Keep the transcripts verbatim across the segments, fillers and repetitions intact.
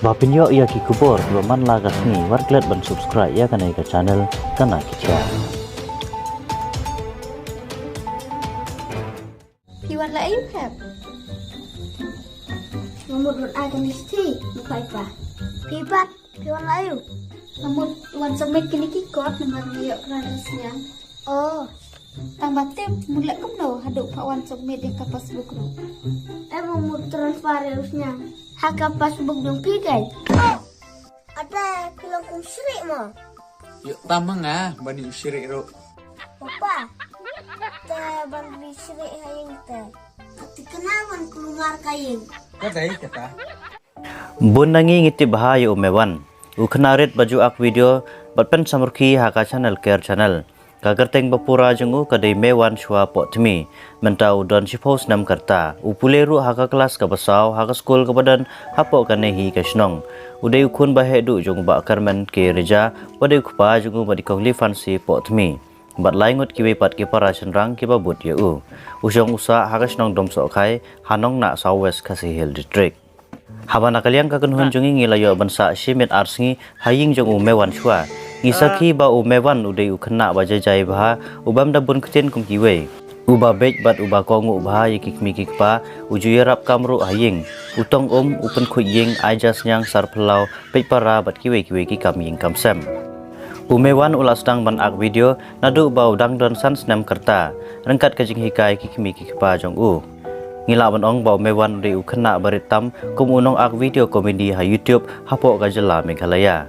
Ba pynïoh ïa ki khubor kiba man la ka sngi, wat klet ban subscribe ïa kane ka channel Kana Ki Jia. Phi wan la aïu, Pep? Nga mut wan ai kane ka shithi, Pep. Phi pat, phi wan la aïu? Nga mut wan submit kine ki kot namar nga ïoh grant u sniang. Oh. Tang ba tip, mut leh kumno haduh pha wan submit ïa ka passbook ruh. Em, nga mut transfer ïa u sniang ha ka passbook jong phi, kai. Ata, phi long kum Shri mo? Ïoh tam ma nga ban ïoh Shri ruh. Papa, te ban ri Shri ha ïing te. Te kane ban kulmar ka ïing. Ka dei kata. Bun na ngi ngi tip bha ïa u Mewan, u khynnah rit ba ju ak video bad pynsamrkhie ha ka channel Care Channel. Ka kyrteng ba pura jong u ka dei Mewan Shwa Pohthmi. Mynta u don shiphew snem ka rta. U pule ruh ha ka klas kaba saw ha ka skul kaba don hapoh kane hi ka shnong. U dei u khun ba heh duh jong u Bah Kermen K Reja, uba dei u kpa jong u bad i Kong Lifancy Pohthmi, bad lai ngut kiwei pat ki para shynrang kiba bud ïa u. U shong u sah ha ka shnong Domsohkhai, ha Nongnah, South West Khasi Hills District. Haba na ka liang ka kynhun jong ngi ngi la ïoh ban sah shi miet ar sngi ha ïing jong u Mewan Shwa. Ngi sakhi ba u Mewan u dei u khynnah ba jai jai bha, u bym da bun ktien kum kiwei. Uba beit bad uba kohnguh bha ïa ki kmie ki kpa, u ju ïarap kam ruh ha ïing. U tong um, u pynkhuid ïing, ai ja sniang, sar phyllaw, peit para bad kiwei kiwei ki kam ïing kam sem. U Mewan u la sdang ban ak video naduh ba u dang don san snem ka rta, ryngkat ka jinghikai ki kmie ki kpa jong u. Ngi lah ban ong ba u Mewan u dei u khynnah ba rit tam kum u nong ak video comedy ha YouTube hapoh ka jylla Meghalaya.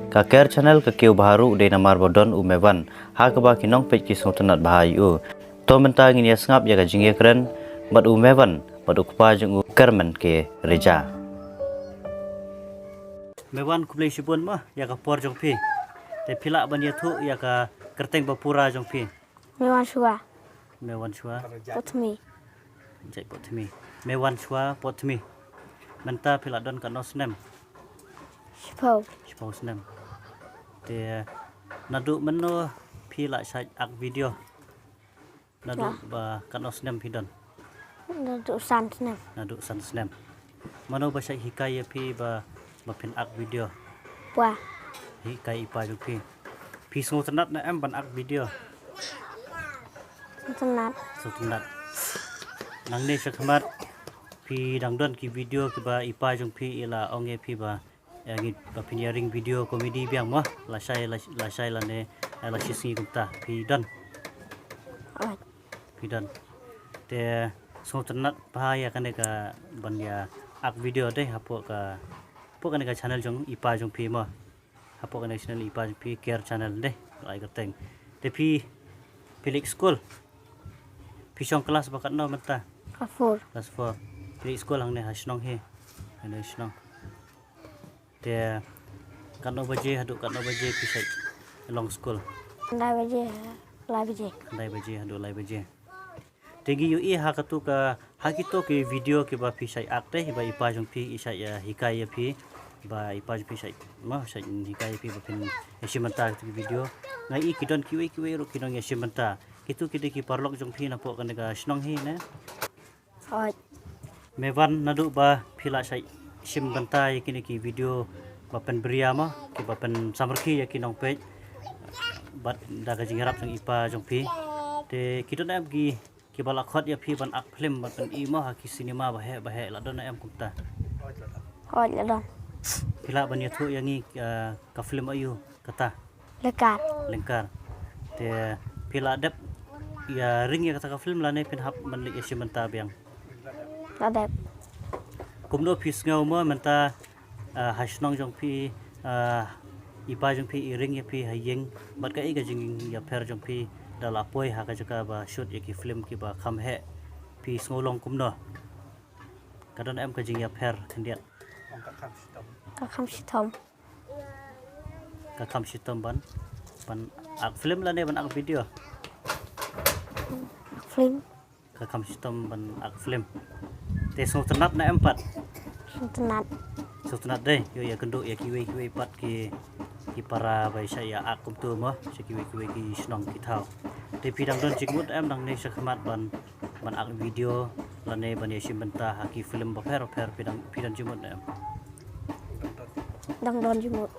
Ka Care Channel ka kiew bha ruh u dei namar ba don u Mewan, ha kaba ki nongpeit ki sngewtynnat bha ïa u. To mynta ngin ïa sngap ïa ka jingïakren bad u Mewan bad u kpa jong u, Kermen K Reja. Mewan, khublei shibun mo ïa ka por jong phi. Te phi lah ban ïathuh ïa ka kyrteng ba pura jong phi? Mewan Shwa. Mewan Shwa. Potmi. Jait Potmi. Mewan Shwa Potmi. Mynta phi la don katno snem? Shiphew. Shiphew snem. Te naduh mynno phi la shait ak video? Naduh ba katno snem phi don? Naduh san snem. Naduh san snem. Mano ba shait hikai ïa phi ba, ba phin ak video? Pwa. Hikai i pa jong phi. Phi sngewtynnat ne em ban ak video? Sngewtynnat. Sngewtynnat. Nangne shakhmat phi dang don ki video kiba i pa jong phi i la ong ïa phi ba, ïa ngi ba phin ïa ring video comedy biang mo, lashai, la, lashai lane, eh, la shi sngi kumta. Phi don? Phi don. Te sngewtynnat bha ïa kane ka ban ïa ak video de hapoh ka, hapoh kane ka channel jong i pa jong phi mo. Hapoh kane ka channel i pa jong phi, Care Channel de, ai kyrteng. Te phi, phi leit skul? Phi shong klas ba katno mynta? Klas four. Klas four. Phi leit skul hangne ha shnong hi? Hangne shnong. Te katno baje haduh katno baje phi shait long skul? Khyndai baje, lai baje. Khyndai baje haduh lai baje. Te ngi ïohi ha katu ka, ha kito ki video kiba phi shait ak te, ba i pa jong phi i shait ïa hikai ïa phi, ba i pa jong phi shait, ma, shait hikai ïa phi ba phin ïashim bynta kito ki video. Nga i ki don kiwei kiwei ruh ki nongïashim bynta. Kito ki dei ki paralok jong phi napoh kane ka shnong hi ne. Hooid. Mewan, naduh ba phi la shait shim bynta ïa kine ki video ba pynbria mo, kiba pynsamrkhie ïa ki nongpeit bad da ka jingïarap jong i pa jong phi, te ki don em ki, kiba la khot ïa phi ban ak film, ban pyni mo ha ki cinema ba heh ba heh, la don em kumta? Hooid, la don. Phi lah ban ïathuh ïa ngi, eh, ka film aïu kata? Lyngkar. Lyngkar. Te phi la dep ïa ring ïa kata ka film lane phin hap ban leit ïashim bynta biang? La dep. Kumno phi sngew mo mynta, ah, ha shnong jong phi, ah, i pa jong phi i ring ïa phi ha ïing, bad kaei ka jingïapher jong phi da la poi ha ka jaka ba shoot ïa ki film kiba kham heh? Phi sngew long kumno? Ka don em ka jingïapher khyndiat? Ka kham shitom. Ka kham shitom ban, ban ak film lane ban ak video? Ak film. Ka kham shitom ban ak film. Te sngewtynnat ne em pat? Sngewtynnat. Sngewtynnat de, ïoh ïakynduh ïa kiwei kiwei pat ki, ki para ba shait ïa ak kumto mo, sha kiwei kiwei ki shnong ki thaw. Te phi dang don jingmut em nangne shakhmat ban, ban ak video lane ban ïashim bynta ha ki film bapher bapher, phi dang, phi don jingmut ne em? Dang don jingmut.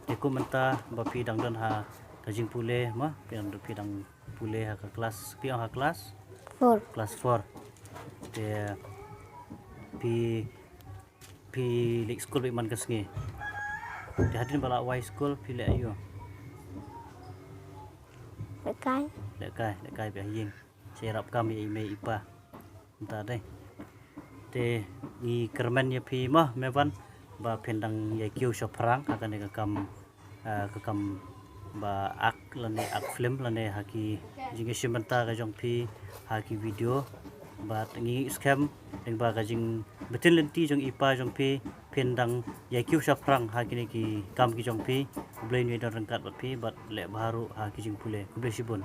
Te kum mynta ba phi dang don ha ka jingpule mo, phi dang phi dang pule ha ka klas, phi ong ha klas four. Klas four. Te phi phi leit skul beit man ka sngi. Te hadien ba la wai skul phi leh aïu? Lehkai. Lehkai, lehkai beit ha ïing. Sa ïarap kam ïa i mei i pa. Mynta dei. Te ngi kyrmen ïa phi mo Mevan ba phin dang ïa kiew shaphrang ha kane ka kam, ah, ka kam ba ak lane ak film lane ha ki jingïashim bynta ka jong phi ha ki video. Bad ngi skhem lyngba ka jingbtin lynti jong i pa jong phi phin dang ïa kiew shaphrang ha kine ki kam ki jong phi. U Blei un ïa don ryngkat bad phi bad leh bha ruh ha ki jingpule. Khublei shibun.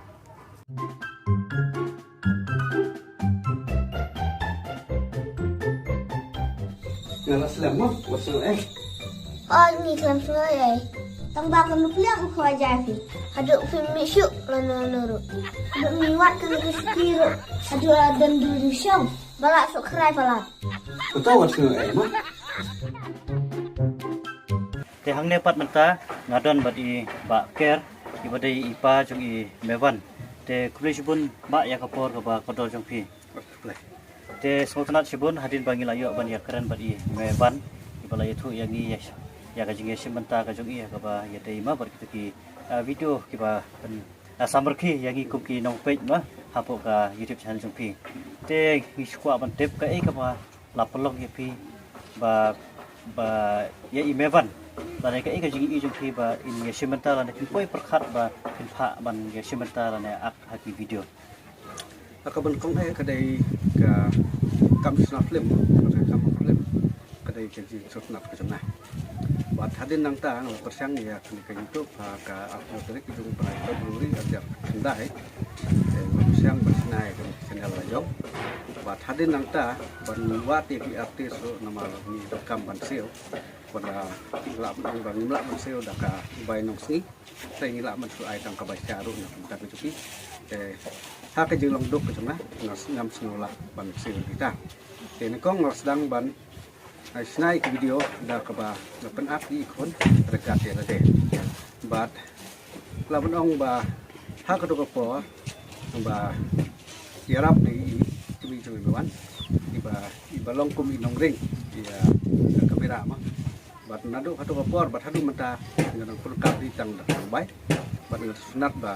Nga la slem mo, wat sngewbha eh. Oi, ngi khlem sngewbha eh. Tang ba ka nuclear u khwa ja phi. Haduh phi mih shuh lano lano ruh. Haduh ngi wad ka nuclear ruh. Haduh a don du du shong. Ba la suk khrai palat. Ka to wat sngewbha eh mo. Te hangne pat mynta nga don bad i Bah Ker, i ba dei i pa jong i Mevan. Te khublei shibun Bah ïa ka por kaba kordor jong phi. Te sngewtynnat shibun hadien ba ngi la ïoh ban ïakren bad i Mevan, i ba la ïathuh ïa ngi ïa, ïa ka jingïashim bynta ka jong i ha kaba ïadei ma bad kita ki, ah, video kiba pyn, ah, samrkhie ïa ngi kum ki nongpeit ma hapoh ka YouTube channel jong phi. Te ngi shu kwah ban tip kaei kaba la pynlong ïa phi ba, ba ïa i Mevan lane kaei ka jingïohi jong phi ba in ïashim bynta lane phin poi pyrkhat ba phin phah ban ïashim bynta lane ak ha ki video. Ha kaba nyngkong eh ka dei ka kam shna film, ka kam film ka dei ka jingsngewtynnat ka jong nga. Bad hadien nangta nga la pyrshang ïa kane ka YouTube ha ka arphew tarik jong u bnai February arhajar khyndai. Te nga la pyrshang ban shna ïa ka channel la jong. Bad hadien nangta ban wad ïa ki artist ruh namar ngi donkam ban siew. Bad la, ngi lah ban ong ba ngim lah ban siew da ka bai nongsngi. Te ngi lah ban shu ai tang ka bai sha ruh na ka bynta ka jong ki. Te ha ka jinglong duk ka jong nga, nga ngam sngew lah ban siew ïa kita. Te nyngkong nga sdang ban ai shna ïa ki video da kaba nga pynap ïa i khun ryngkat ïa lade. Bad lah ban ong ba ha kato ka por ba ïarap da i kmie jong i Mevan, i ba, i ba long kum i nongring ïa ka kamera ma. Bad naduh hato ka por bad haduh mynta nga dang pynrkap ïa i tang da ka bai. Bad nga sngewtynnat ba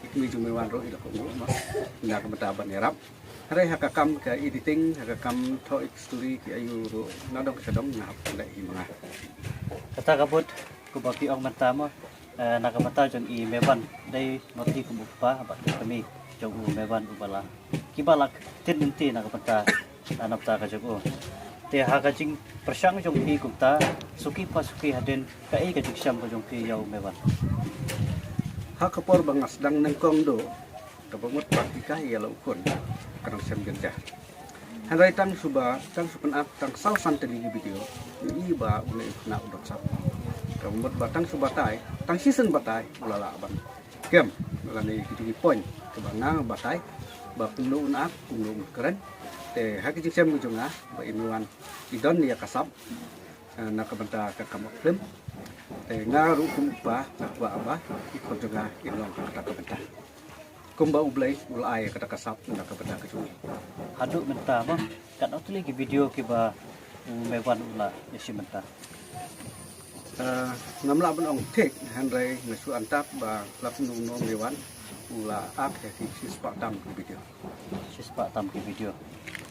i kmie jong i Mevan ruh i la kohnguh ma na ka bynta ban ïarap. Hynrei ha ka kam ka editing, ha ka kam thoh ïa ki story ki aïu ruh na dong ka dong nga hap leh hi ma nga. Kata ka mut kumba phi ong mynta mo, eh, na ka bynta jong i Mevan dei mut hi kum u kpa bad ka kmie jong u Mevan u ba la, kiba la ktien lynti na ka bynta, na ka bynta ka jong u. Te ha ka jingpyrshang jong phi kumta, suki pa suki hadien kaei ka jingshem ka jong phi ïa u Mevan? Ha ka por ba nga sdang nyngkong duh, kaba mut ba ki kha ïa la u khun ka nang shem gynja. Hynrei tang shu ba, tang shu pynap tang saw san tylli ki video, i ba une u khynnah u dongsap. Kaba mut ba tang shu batai, tang shisien batai u la lah ban kem lane ki jong ki point kaba nga batai ba kumno un ap, kumno un kren. Te ha ki jingshem ki jong nga ba i Mevan i don ïa ka sap, eh, na ka bynta ka kam film. Te nga ruh kum u kpa nga kwah ba i khun jong nga in long ha kata ka bynta. Kumba U Blei u la ai kata ka sap na ka bynta ka jong ngi. Haduh mynta mo, katno tylli ki video kiba u Mevan u la ïashim bynta? Eh, ngam lah ban ong thik, hynrei nga shu antap ba la kumno kumno u Mevan u la ak ïa ki shispah tam ki video. Shispah tam ki video.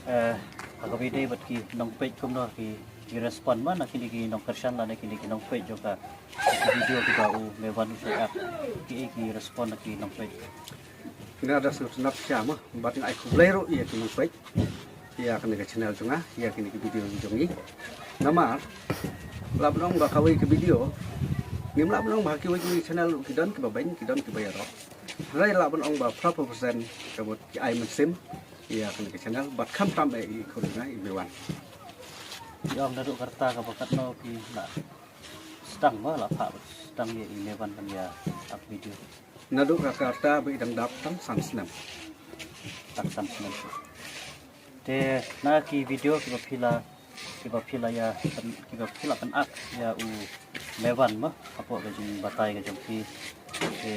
Eh, ha kaba ïadei bad ki nongpeit kumno ki, ki respond ma na kine ki nongkyrshan lane kine ki nongpeit jong ka, ki video kiba u Mevan u shah ak, ki, ki respond na ki nongpeit? Nga da sngewtynnat sha ma bad nga ai khublei ruh ïa ki nongpeit ïa kane ka channel jong nga, ïa kine ki video jong ngi. Namar lah ban ong ba kawei ka video, ngim lah ban ong ba ha kiwei kiwei channel ruh ki don kiba beiñ, ki don kiba ïarap. Hynrei lah ban ong ba phra phew percent ka mut ki ai mynsiem ïa kane ka channel bad khamtam eh i khun jong nga i Mevan. Ïa ong naduh ka rta kaba katno phi la sdang ma la phah sdang ïa i Mevan ban ïa ak video? Naduh ka rta ba i dang dap tang san snem. Tang san snem. Te na ki video kiba phi la Kiba phi la ïa, kiba phi la pynak ïa u Mevan mo, hapoh ka jingbatai ka jong phi. Te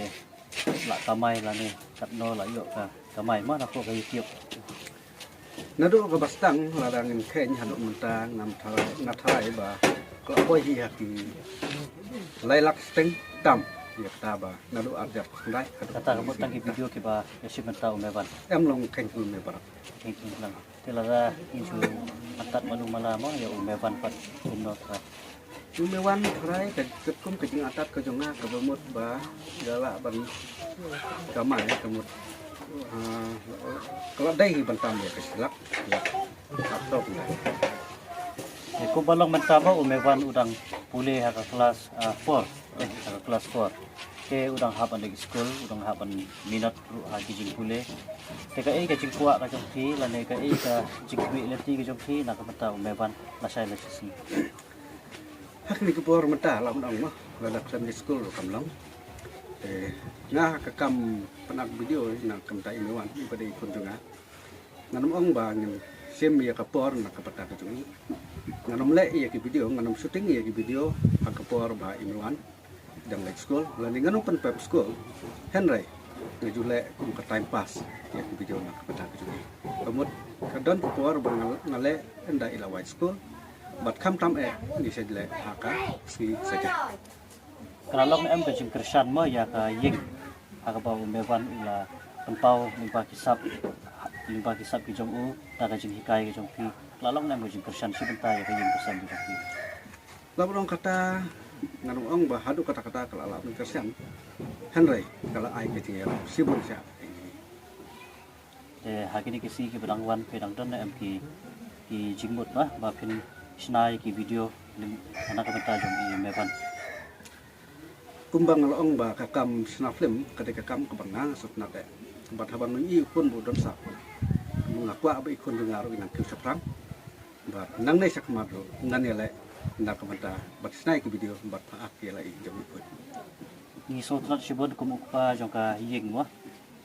la kamai lane katno la ïoh ka kamai mo napoh ka YouTube? Naduh kaba sdang lada ngin kheiñ haduh mynta ngam tharai, nga tharai ba ka la poi hi ha ki lai lak steng tam ïa kata ba naduh arjap khyndai haduh. Kata ka mut tang ki video kiba ïa shim mynta u Mevan. Em long kheiñ u Mevan. Kheiñ u Mevan. Te lada ngin shu atat malu mala mo ïa u Mevan pat kumno ka. U Mevan tharai ka katkum ka jingatat ka jong nga kaba mut ba ïa la ban kamai ka mut, ah, ka la dei hi ban tam ïa ka shi lak. Ïa. Atok na. Ïa kumba long mynta ba u Mevan u dang pule ha ka klas, ah, four. Eh, ha ka klas four. Te u dang hap ban leit skul, u dang hap ban minot ruh ha ki jingpule. Te kaei ka jingkwah ka jong phi lane kaei ka jingkwah lynti ka jong phi na ka bynta u Mevan lashai lashisngi? Ha kine ki por mynta la mynta ong mo, la dak Sunday school ruh kam long. Te nga ha ka kam pynak video na ka bynta i Mevan iba dei i khun jong nga. Ngan ym ong ba ngin shim ïa ka por na ka bynta ka jong i. Ngan ym leh ïa ki video, ngan ym shooting ïa ki video ha ka por ba i Mevan dang leit skul lane ngan ym pynpep skul. Hynrei nga ju leh kum ka time pass ïa ki video na ka bynta ka jong i. Ka mut ka don ka por ba nga, nga leh ynda i la wait skul. Bad khamtam eh ngi sa leh ha ka sngi Saitjaiñ. Ka la long em ka jingkyrshan mo ïa ka ïing ha kaba u Mevan u la pynpaw lyngba ki sap, lyngba ki sap ki jong u da ka jinghikai ka jong phi? Ka la long em ka jingkyrshan shi bynta ïa ka ïing ka sem ka jong phi? La ba long kata ngan ong ba haduh katta katta ka la lah ban kyrshan. Hynrei ka la ai ka jingïarap shibun sha. Te ha kine ki sngi kiba dang wan phi dang don em ki, ki jingmut ba, ba phin shna ïa ki video na ka bynta jong i Mevan? Kumba nga la ong ba ka kam shna film ka dei ka kam kaba nga sngewtynnat eh. Bad haba nga ïohi u khun ba u don sap, nga kwah ba i khun jong nga ruh i nang kiew shaphrang. Bad nangne shakhmat ruh ngan ïaleh na ka bynta bad shna ïa ki video bad phah ïa la i jong i khun. Ngi sngewtynnat shibun kum u kpa jong ka ïing mo.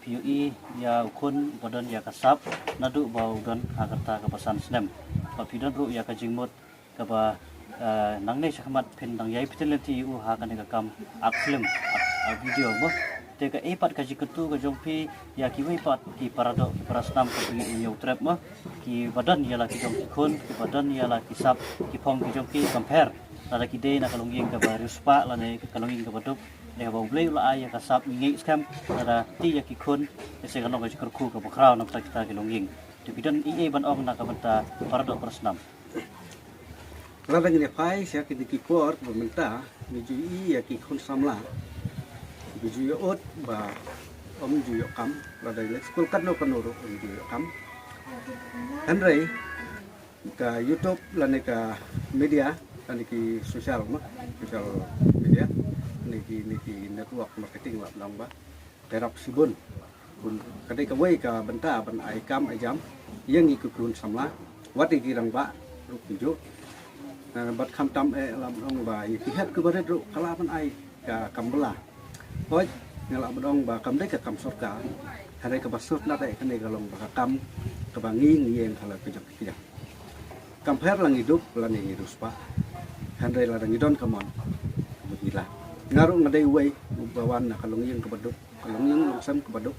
Phi ïohi ïa u khun uba don ïa ka sap naduh ba u don ha ka rta kaba san snem. Ba phi don ruh ïa ka jingmut kaba, eh, nangne shakhmat phin dang ïai pynlynti ïa u ha kane ka kam act film, act, act video mo. Te kaei pat ka jingkyntu ka jong phi ïa kiwei pat ki paradoh ki parasnam ka jong i Hynñiewtrep mo, kiba don ïa la ki jong ki khun, kiba don ïa la ki sap, ki phong ki jong ki, compare lada ki dei na ka longïing kaba riewspah lane ka longïing kaba duk. Lehse ba U Blei u la ai ïa ka sap ngi ngeit skhem lada ti ïa ki khun, lehse kan long ka jingkyrkhu kaba khraw na bynta kita ki longïing. Te phi don ei ei ban ong na ka bynta paradoh parasnam? Lada ngin ïa phai sha kine ki por ba mynta ngi ju ïohi ïa ki khun samla, ngi ju ïohi ba ym ju ïoh kam, lada leit skul katno katno ruh ym ju ïoh kam. Hynrei ka YouTube lane ka media lane ki social ma, social media, ne ki, ne ki network marketing la long ba ka rap shibun. Ka dei kawei ka bynta ban ai kam ai jam ïa ngi ki khun samla, wat ïa ki rangbah ruh kumjuh. Bad khamtam eh la ong ba ïa ki hep ki barit ruh ka lah ban ai ka kam bylla. Hooid, nga lah ban ong ba kam dei ka kam sorkar, hynrei kaba sngewtynnat eh kane ka long ba ka kam kaba ngi ngi ïeng ha la ka jong ka jong. Compare la ngi duk lane ngi riewspah, hynrei lada ngi don ka mon, ngi lah. Nga ruh nga dei uwei uba wan na ka longïing kaba duk, ka longïing longsem kaba duk,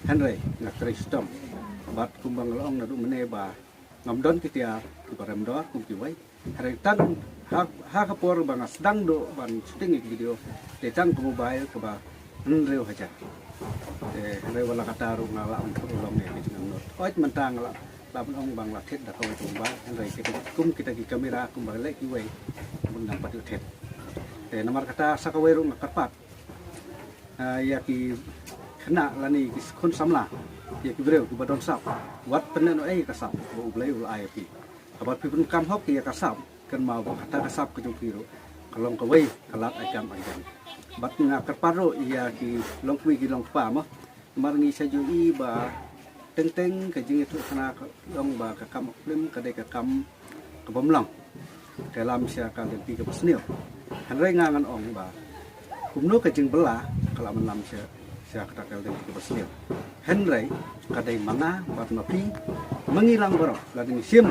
hynrei nga trei shitom. Bad kumba nga la ong naduh mynne ba ngam don ki tiar kiba rem dor kum kiwei. Hynrei tang ha, ha ka por ba nga sdang duh ban shooting ïa ki video, te tang ka mobile kaba hynriew hajar. Te hynrei wat la katta ruh nga lah ban pynlong ïa ka jingangnud. Hooid mynta nga lah, lah ban ong ba nga la thied da kawei ka mobile, hynrei kita, kum kita ki camera kumba leh kiwei, bun ngam pat ïoh thied. Te namar kata sa kawei ruh nga kyrpad, ah, ïa ki khynnah lane ki khun samla, ïa ki briew kiba don sap, wat pynlehnohei ïa ka sap ba U Blei u la ai ïa phi. Haba phi pynkam hok ïa ka sap, kynmaw ba kata ka sap ka jong phi ruh ka long kawei ka lad ai kam ai jam. Bad nga kyrpad ruh ïa ki longkmie ki longkpa mo, namar ngi sa ju ïohi ba teng teng ka jingïathuhkhana ka long ba ka kam act film ka dei ka kam kabym long, ka lam sha ka lynti kaba sniew. Hynrei nga ngan ong ba kumno ka jingbylla ka lah ban lam sha, sha kata ka lynti kaba sniew. Hynrei ka dei ma nga bad ma phi, ma ngi lang baroh, lada ngi shim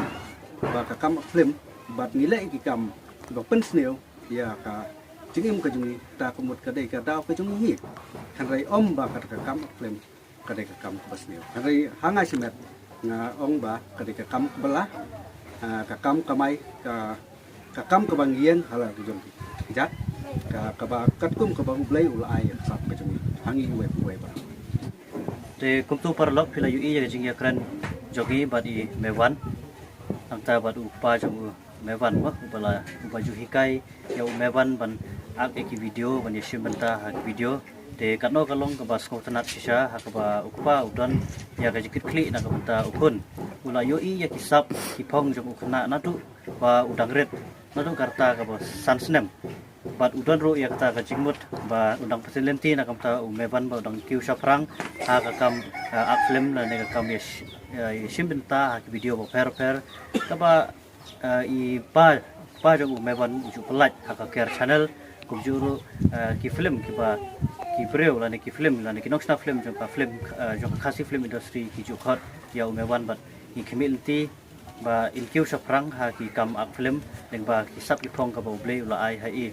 ba ka kam act film Bad ngi leh ki kam ba pynsniew ïa ka jingim ka jong ngi, ta ka mut ka dei ka daw ka jong ngi. Hynrei ym ba ka, ka kam ak film ka dei ka kam kaba sniew. Hynrei ha nga shimet nga ong ba ka dei ka kam kaba lah, ah, ka kam kamai, ka, ka kam kaba ngi ïeng ha la ka jong ki jait, ka, kaba katkum kaba U Blei u la ai ïa ka sap ka jong ngi ha ngi uwei pa uwei ba. Te kumtu paralok, phi la ïohi ïa ka jingïakren jong ngi bad i Mewan, nangta bad u kpa jong u Mewan, mo, uba la, uba ju hikai ïa u Mewan ban ak ïa ki video, ban ïashim bynta ha ki video. Te katno ka long kaba sngewtynnat shisha ha kaba u kpa u don ïa ka jingkitkhlieh na ka bynta u khun. U la ïohi ïa ki sap ki phong jong u khynnah naduh ba u dang rit, naduh ka rta kaba san snem. Bad u don ruh ïa kata ka jingmut ba u dang pynlynti na ka bynta u Mewan ba u dang kiew shaphrang ha ka kam, eh, ak film lane ka kam ïa sh-, eh, ïashim bynta ha ki video bapher bapher, kaba, eh, i pa, pa jong u Mewan u ju pynlait ha ka Care Channel, kumjuh ruh, eh, ki film kiba ki briew lane ki film lane ki nongshna film jong ka film, eh, jong ka Khasi film industry ki ju khot ïa u Mewan bad ngi khmih lynti ba in kiew shaphrang ha ki kam ak film lyngba ki sap ki phong kaba U Blei u la ai ha i.